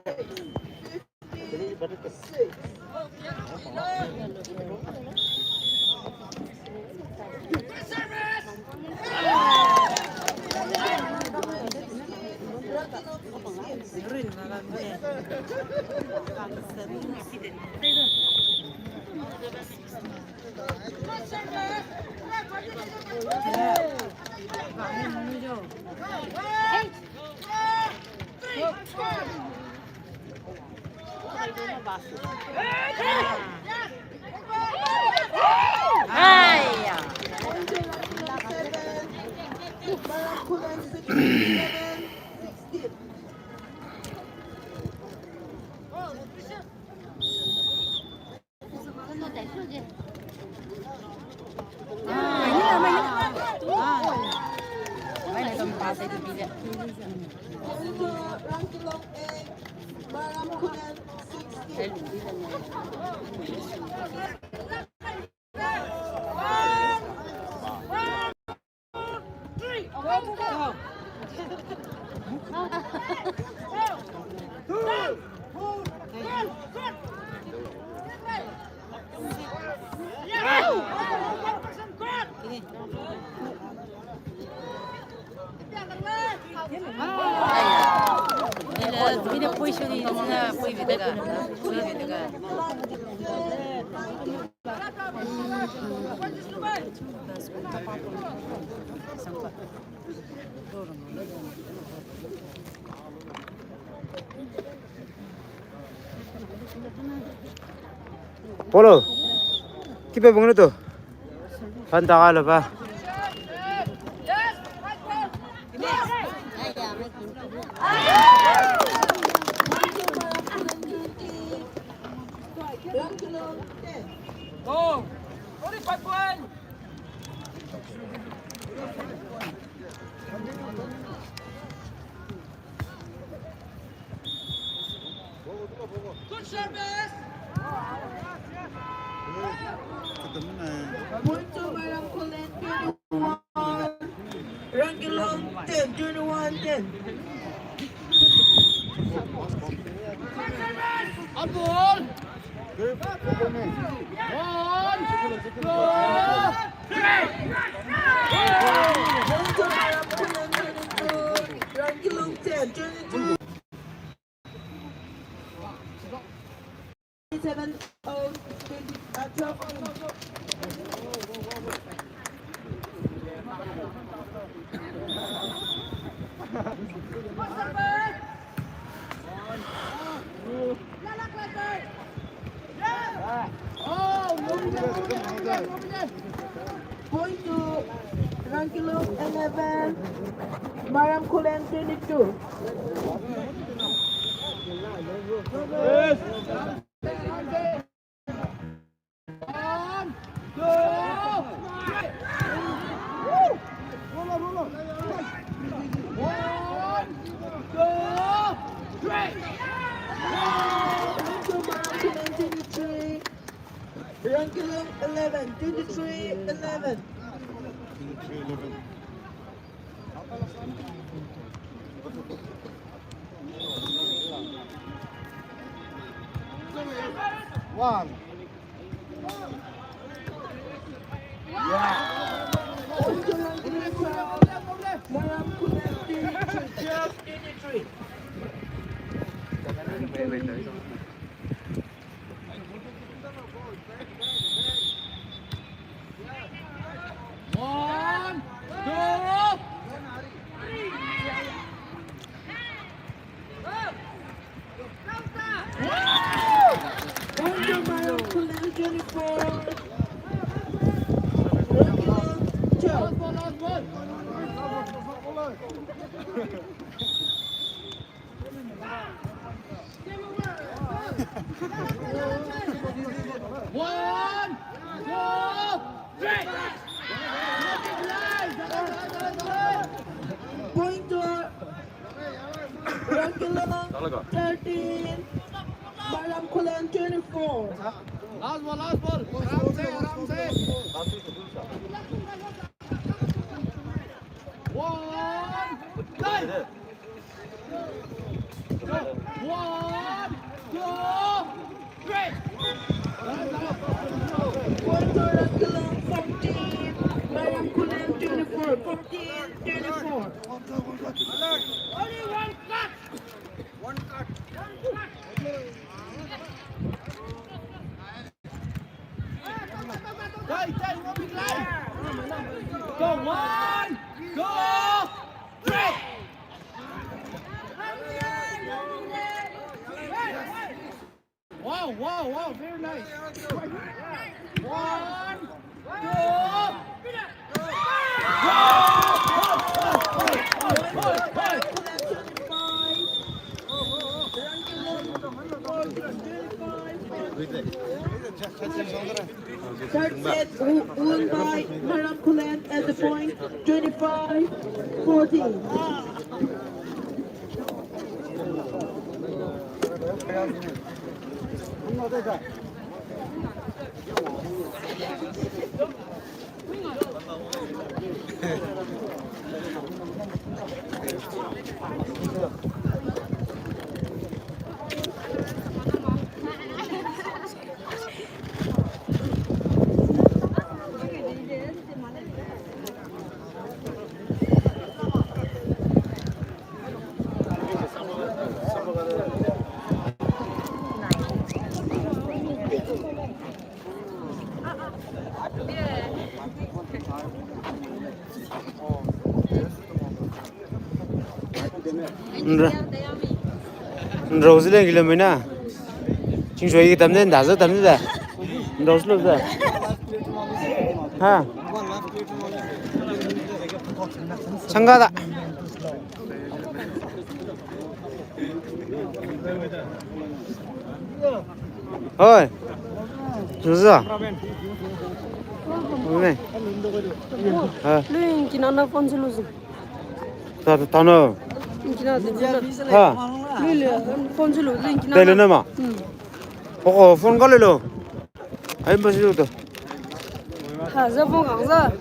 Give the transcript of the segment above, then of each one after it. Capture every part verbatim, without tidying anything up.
Six. Polo, kipe bungnu to. Panta kalo ba. Go. Forty-five point. Good service. Point to Mariehamn College, twenty-one. Rangkellong ten, twenty-one ten. Good ball. One, two, three. Rangkellong ten, twenty-two. Seven, oh, twenty, uh, twelve. Point to Rangkellong eleven, Mariehamn Khullen twenty-two. One, two, three. One, two, three. Rangkellong eleven, twenty-three eleven. One. One, two, three. Point to Mariehamn Khullen twenty-four. Rangkellong twelve. One, two, three. Point to Rangkellong thirteen, Mariehamn Khullen twenty-four. Last ball, last ball. Aram se, aram se. One, go. One, Go, one, go, three. Wow, wow, wow, very nice. One, two, three. Third set w-, won by Maram Khullen at the point, twenty-five fourteen. Nra-, nrao zile ngilem ina. Chingshwa yi tamne, ndaza tamne da. Nrao zile da. Ha. Sangada. Oi. Suza. Oi. Ha. Lui, kinana phone suluzu. Ta, ta, tano. Kinana, kinana. Ha. Lui, lui, phone sulu, lui, kinana. Tele nama. Hmm. Oko, phone kale lo. Ai, bas lo to. Ha, za phone kang za.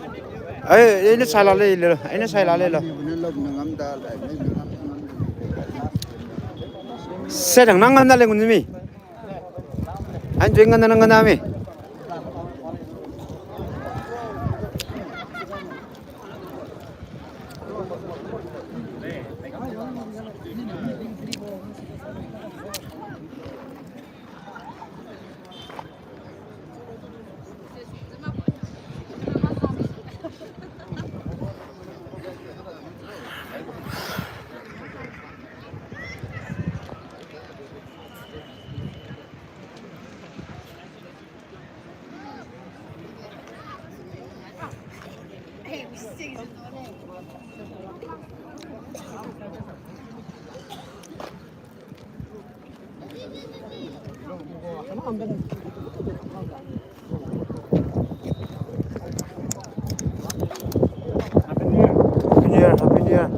Ai, ini salah le lo. Ini salah le lo. Sedang nang ngam na le ngun mi. An jeng ngam na ngam na mi. Happy New Year, Happy New Year.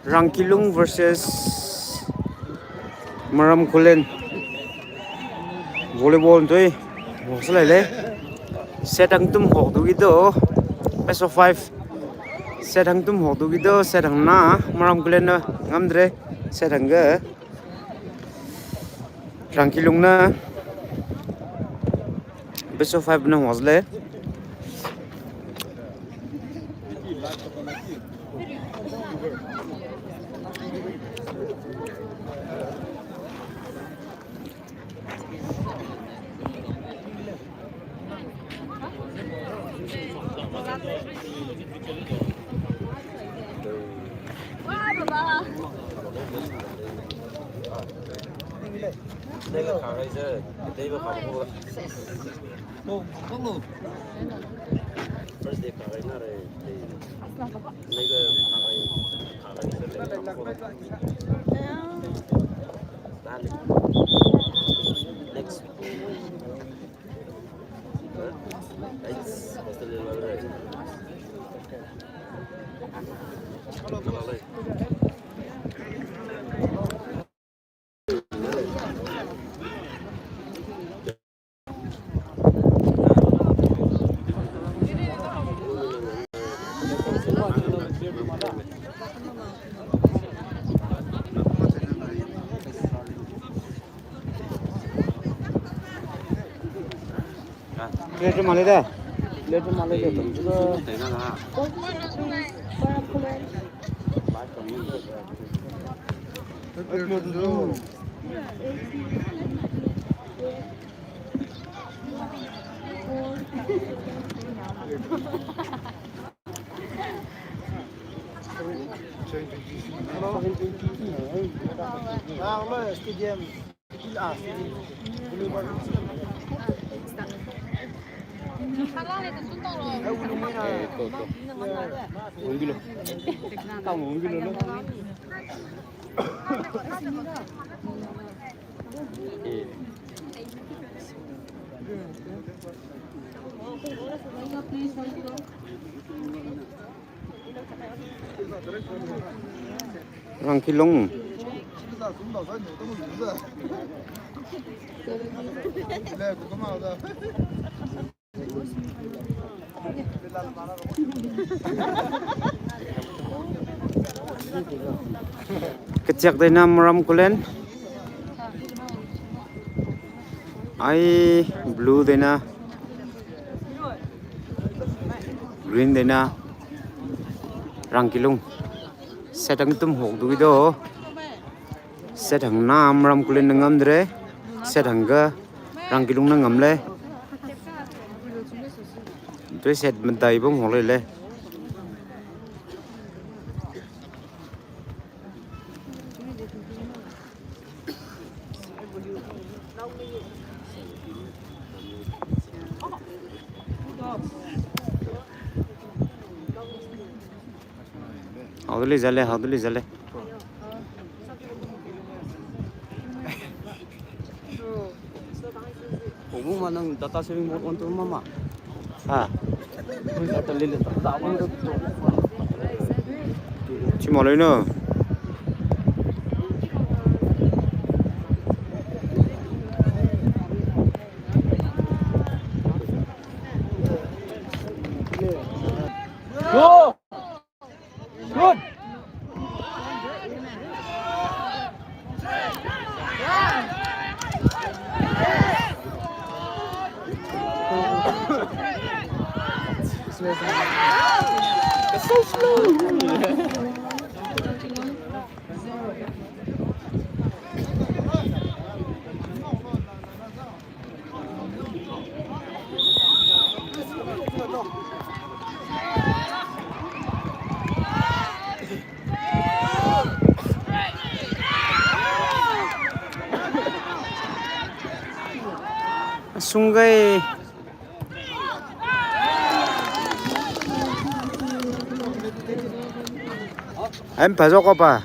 Rangkilung versus Maram Khullen. Volleyball toi. Hoksa laile. Set hangtum hokdu kido. Best of five. Set hangtum hokdu kido. Set hangna Maram Khullen na ngamdre. Set hangge. Rangkilung na best of five na hosle. Next. Plate male da. Plate male da. Stadium. Rangkilung. Kechak dena Maram Kulen. Ai blue dena. Green dena. Rangkilung. Set ang tum hok du ido. Set ang na Maram Kulen na ngam dre. Set ang ga Rangkilung na ngam le. Dre set mentai bom hok le le. Haoduli jale, haoduli jale. Obu manang data saving mode on tu mama. Ha. Data lele data on tu. Chimoloi no. Go! Good. It's so slow. Sunggai. Em pajok apa?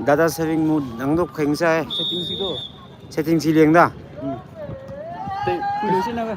Data saving mode nang dok kheng sa. Setting si do. Setting si liang da. Hmm. Te, kulo si na.